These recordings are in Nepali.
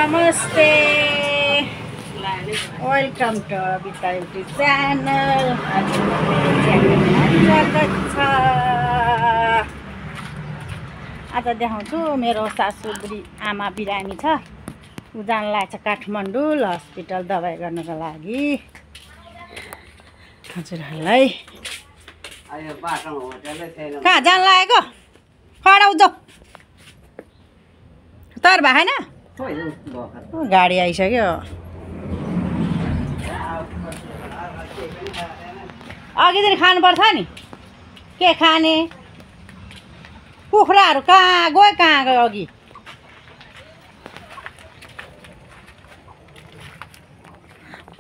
नमस्ते वेलकम टु बिता युट्युब च्यानल। आज स्वागत छ। आज देखाउँछु मेरो सासू बुढी आमा बिरामी छ। उ जान लागेको छ काठमाडौँ हस्पिटल दबाई गर्नको लागि। हजुरहरूलाई कहाँ जान लागेको? खडा उठ जाऊ। तर भएन गाडी आइसक्यो। अघिदेखि खानुपर्छ नि। के खाने? कुखुराहरू कहाँ गयो अघि?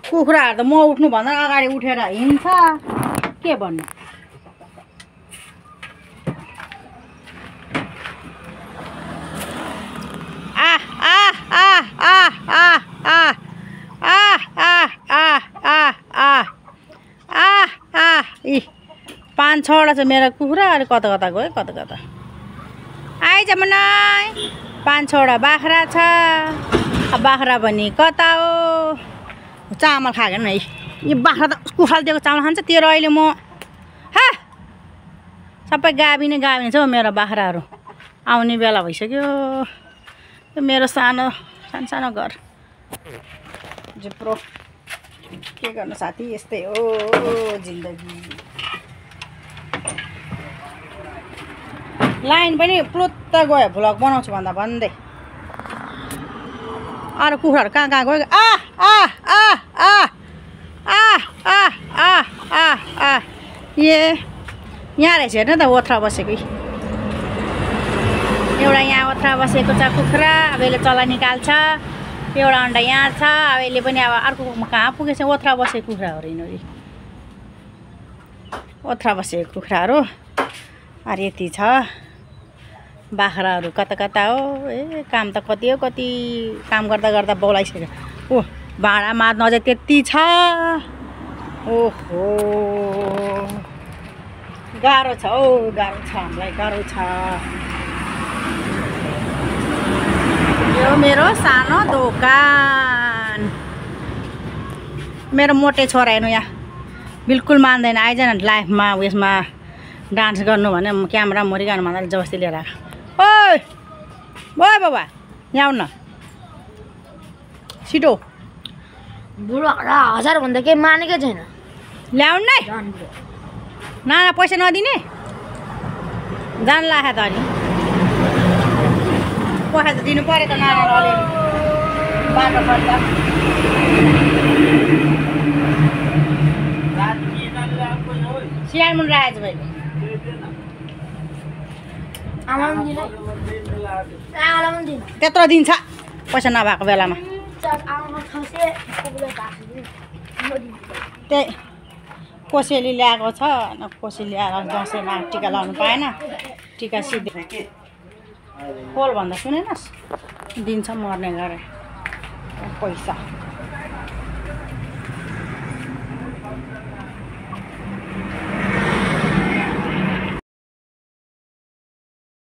कुखुराहरू त म उठ्नुभन्दा अगाडि उठेर हिँड्छ। के भन्नु? इ 5-6वटा छ मेरो कुखुरा। अरे कता कता गयो, कता कता आइज मनाइ। 5-6वटा बाख्रा छ। बाख्रा पनि कता हो? चामल खाएको न। यो बाख्रा त कुखुराले दिएको चामल खान्छ। तेरो अहिले म सबै गाबिने छ हौ मेरो बाख्राहरू। आउने बेला भइसक्यो। यो मेरो सानो घर जिप्रो। के गर्नु साथी, यस्तै हो जिन्दगी। लाइन पनि प्लुत्त गयो भ्लग बनाउँछु भन्दै। अरू कुखुराहरू कहाँ गयो? यहाँ रहेछ हेर्नु त, ओथ्रा बसेको। एउटा यहाँ ओथ्रा बसेको छ कुखुरा। अब यसले चल्ला निकाल्छ। एउटा अन्डा यहाँ छ। अब यसले पनि अब अर्को कहाँ पुगेछ? ओथ्रा बसेको कुखुराहरू यिनीहरू। ओथ्रा बसेको कुखुराहरू। अरे यति छ। बाख्राहरू कता कता हो। ए काम त कति हो, कति काम गर्दा बोलाइसक्यो। ओ भाँडा माझ्न अझै त्यति छ। ओहो गाह्रो छ हौ, गाह्रो छ हामीलाई, गाह्रो छ। यो मेरो सानो दोकान। मेरो मोटे छोरा हेर्नु यहाँ बिल्कुल मान्दैन। आइज न लाइफमा उयसमा डान्स गर्नु भने क्यामेरा मरिरहनु भन्दा जबस्ती लिएर आएको। ओइ ओइ बाबा यहाँ आउन छिटो। बुढो 1000 भन्दा केही मानेकै छैन। ल्याउनु नै नाना पैसा नदिने जान लाग्यो त। अनि पैसा त दिनु पऱ्यो त नाना अलिअलि बाटो पर्छ। सियान मुन राखेको छु मैले। त्यत्रो दिन्छ पैसा नभएको बेलामा। त्यही कोसेली ल्याएको छ। कोसेली ल्याएर दसैँमा टिका लाउनु पाएन। टिका सिधै खोल भन्दा सुनेनस्, दिन्छ मर्ने गरे पैसा।